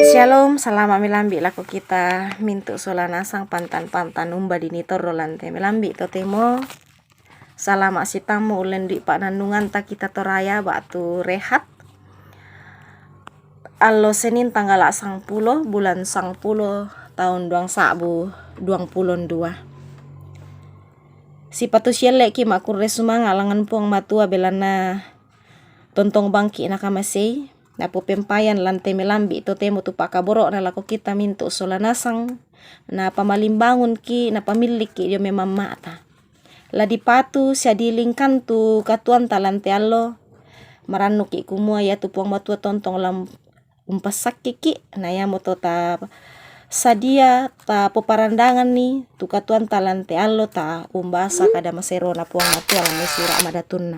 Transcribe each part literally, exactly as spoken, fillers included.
Shalom, salama' melambi' lako kita mintu' sola nasang pantan-pantan umba dini torro lan te melambi' totemo. Salama' sitammu ullendu'i pa'nannunganta kita Toraya ba'tu rehat. Allo Senin tanggala' sangpulo, bulan sangpulo, taun duang sa'bu duang pulo dua. Sipatu sielle'ki' ma'kurre sumanga' langngan Puang Matua, belanna tontong bangki' nakamasei. Napopempayan lan te melambi' totemo tu pa'kaboro'na lako kita mintu' sola nasang, napamalimbangunki', napamillikki' dio memamma'ta. La dipatu sia dilingkan tu katuoanta lan te allo, marannuki' kumua iatu Puang Matua tontong lan umpassakkiki', na iamoto ta sadia, tapoparandanganni tu katuoanta lan te allo, ta umbasa kada maserona Puang Matua lan mai Sura' Madatunna.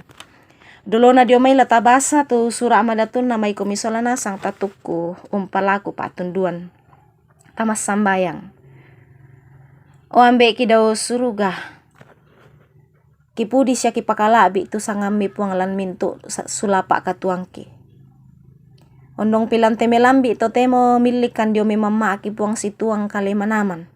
Dolona dio mai la tabasa tu Sura' Madatunna, maikomi sola nasang tatukku umpalaku pa'tunduan. Tamassambayang. O Ambe'ki dao suruga, kipudi sia kipakala'bi' tu sangammi Puang lan mintu' sa-, sulapa' katuoangki. Ondongpi lan te melambi' totemo millikkan dio memamma'ki Puang situang kale manaman.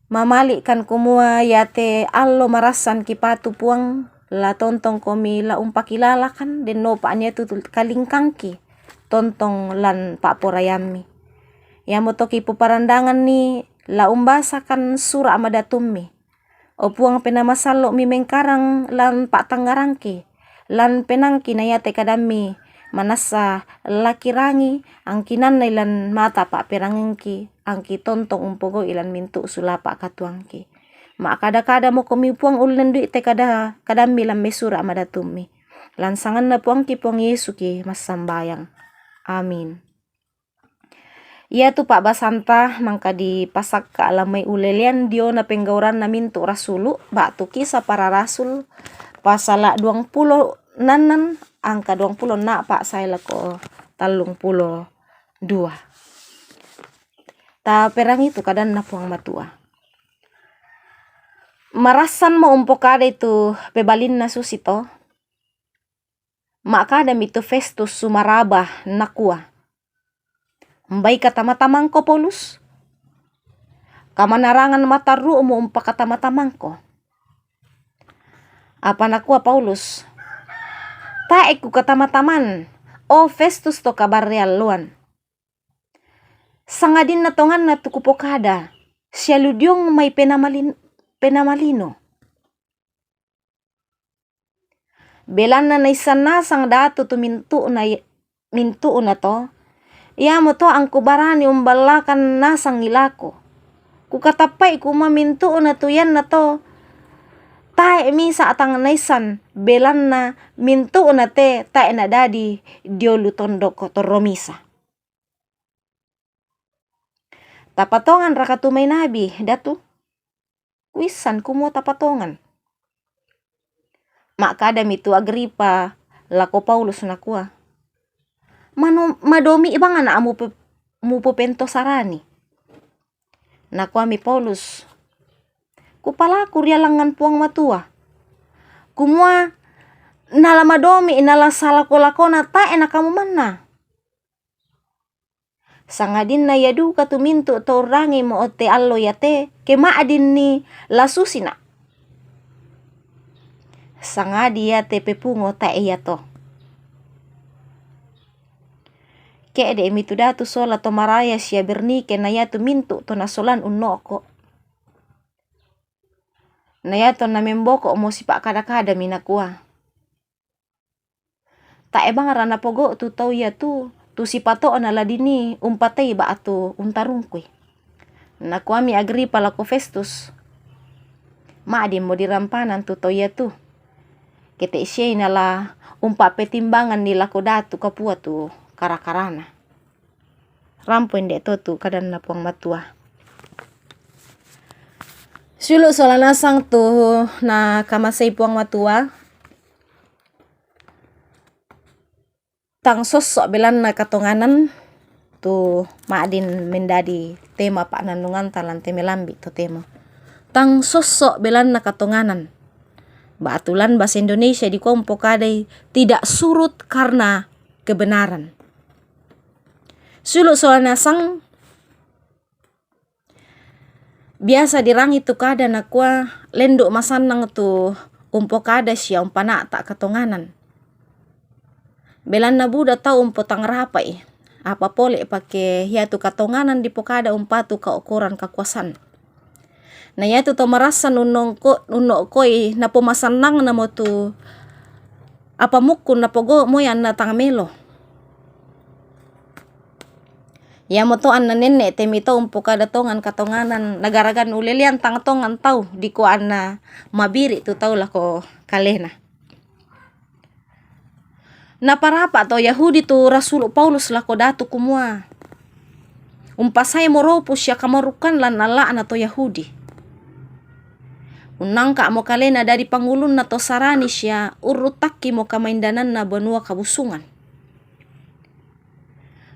Mamali'kan kumua iate allo marassan kipatu Puang, la tontongkomi la umpakilalakan, dennopa nia tu kalingkangki tontong lan pa'poraiammi. Iamoto kipoparandanganni la umbasakan Sura' Madatummi. O Puang, penamasallo'mi mengkarang lan pa'tangngarangki, lan penaangki, na iate kadammi manassa lakirangi, angki nannai lan mata pa'perangingki, angki tontong umpogau'i lan mintu' sulapa' katuoangki. Ma'kada-kadamokomi Puang ullendu'i te kada-, kadammi lan mai Sura' Madatummi. Lan sanganna Puangki Puang Yesuki massambayang. Amin. Iatu pa'basanta mangka dipasakka' lan mai ulelean diona penggauranna mintu' rasulu', ba'tu Kisah Para Rasul, pasala' duangpulo nannan, angka duangpulo nna'pa' sae lako tallungpulo dua. Taperangi tu kadanna Puang Matua. Marassanmo umpokadai tu pebalinna susito? Ma'kadami tu Festus sumaraba, nakua, "Mbaika tama-tamangko, Paulus? Kamanarangan matarru'mu umpakatama-tamangko." Apa nakua Paulus, "Tae' kukatama-taman, o Festus to kabarre alloan. Sangadinna tonganna tu kupokada, sia lu diong mai penamalin-, penamalino. Belanna naissan nasang datu tu mintu'na i-, mintu'na to, iamoto angku barani umballakan nasangi lako. Kukatappa'i kumua mintu'na tu iannato tae' misa' tang naissan, belanna mintu'na te tae' nadadi dio lu tondok torro misa'." "Tapatonganraka tu mai nabi, Datu? Kuissan kumua tapatongan." Ma'kadami tu Agripa lako Paulus, nakua, "Manu-, madomi' bang ana' mupe-, mupopentosarani." Nakuami Paulus, "Kupalaku ri alangngan Puang Matua, kumua nala madomi', nala salako-lakona tae' nakamu manna. Sangadinna ia duka tu mintu' to urrangimo otte allo iate, ke ma'dinni la susina'. Sangadi iate pepungo tae' iato. Ke'de'mi tu datu sola to maraya sia Bernike na iatu mintu' to nasolan unno'ko'. Na iato namemboko'mo sipa'kada-kadami, nakua, 'Tae' bangra napogau' tu tau iatu, tu sipato'na la dinii umpatei ba'tu untarungkui.' Nakuami Agripa lako Festus, 'Ma'dinmo dirampanan tu tau iatu, ke te' siai nala umpa'petimbanganni lako datu kapua tu kara-karana.'" Rampo inde' to tu kadanna Puang Matua. Siulu' sola nasang tu nakamasei Puang Matua. Tang sosso' belanna katonganan tu ma'din mendadi tema pa'nannunganta lan te melambi' totemo. Tang sosso' belanna katonganan. Ba'tu lan bahasa Indonesia dikua umpokadai tidak surut karena kebenaran. Sulu' sola nasang, biasa dirangi tu kada nakua, lendu' masannang tu umpokada sia umpana'ta' katonganan. Belanna buda tau umpotangrapa'i, apa pole' pake iatu katonganan dipokada umpatu kaokoran kakuasan. Na iatu to marassan unnongko-, unno'koi napomasannangnamo tu apa mukkun napogo' moi anna tang melo. Iamoto anna nenne' te mito umpokada tongan katonganan nagaragan ulelean tang tongan tau dikua anna mabiri' tu tau lako kalena. Naparapa' to Yahudi tu rasulu' Paulus lako datu kumua, umpasae moropu sia kamarukkan lan alla'na to Yahudi. Unnangka'mo kalena dadi pangulunna to sarani sia urruttakkimo kamaindananna banua kabusungan.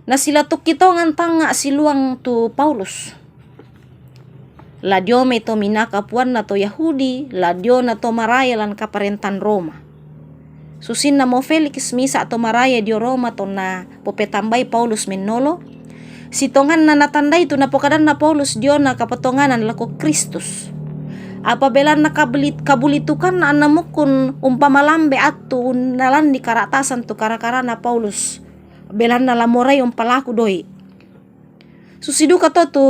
Nasilatukki tongan tangnga' siluang tu Paulus. La dio mai to minaa kapuanna to Yahudi, la diona to marae lan kaparentan Roma. Susinnamo Feliks misa' to marae dio Roma tonna popetambai Paulus mennolo, sitonganna natandai tu napokadanna Paulus diona kapatonganan lako Kristus. Apa belanna kabuli-, kabulitukanna anna mukkun umpamalambe attu unnalanni kara'tasan tu kara-karana Paulus, belanna la morai umpalaku doi'. Susi duka to tu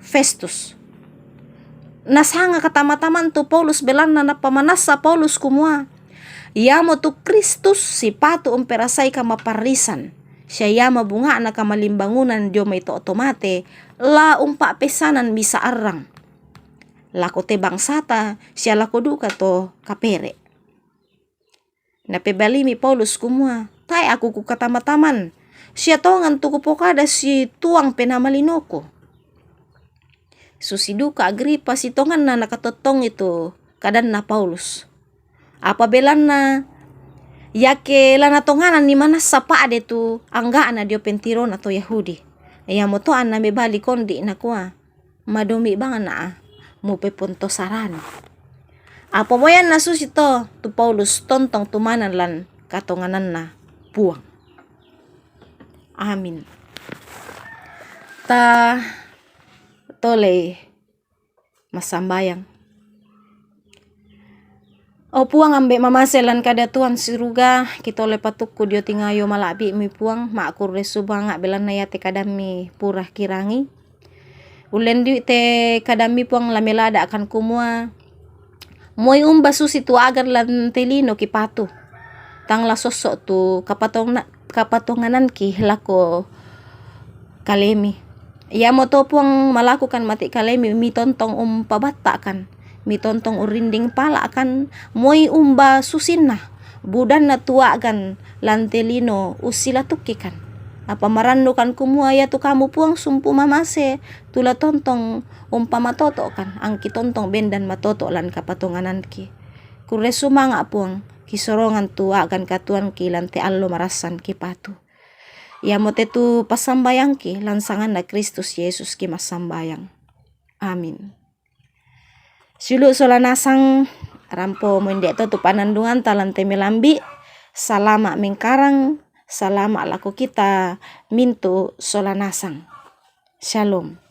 Festus. Nasanga katama-taman tu Paulus belanna napamanassa Paulus kumua, iamotu Kristus sipatu umperasai kamaparrisan, sia ia mabunga'na kamalimbangunan dio mai to' to mate, la umpa'peissanan misa' arrang lako te bangsata sia lako duka to kapere'. Napebalimi Paulus kumua, tae' aku kukatama-taman, sia tongan tu kupokada situang penaa malinoku. Susi duka Agripa sitonganna nakatottongi tu kadanna Paulus. Apa belanna, iake la natongananni manassa pa'de tu angga'na dio pentirona to Yahudi. Iamoto anna mebali kondi' nakua, madomi' bang na mupepontosarani. Apa moyanna susito tu Paulus tontong tumanan lan katongananna Puang. Amin. Ta tolei massambayang. O Puang, Ambe' mamase lan kadatuan suruga, kitole patukku dio tingayo mala'bi'mi Puang, ma'kurre sumanga' belanna iate kadammi pura kirangi. Ullendiwi' te kadammi Puang la melada'kan kumua, moi umba susi tu a'gan lan te lino kipatu, tang la sosso' tu kapatongna-, kapatongananki lako kalemi. Iamoto Puang malakukan mati' kalemi mitontong umpabatta'kan, mitontong urrinding pala'kan, moi umba susinna, budanna tu a'gan lan te lino ussilatukkikan. Apa marannukan kumua iatu Kamu Puang sumpu mamase, tu la tontong umpamatoto'kan, angki tontong bendan matoto' lan kapatongananki. Kurre sumanga' Puang, kisorongan tu a'gan katuanki lan te allo marassan kipatu. Iamote tu passambayangki, lan sanganna Kristus Yesus ki massambayang. Amin. Sulu' sola nasang, rampo moinde' to tu panandunganta lan te melambi', salama' mengkarang, salama' lako kita mintu' sola nasang. Shalom.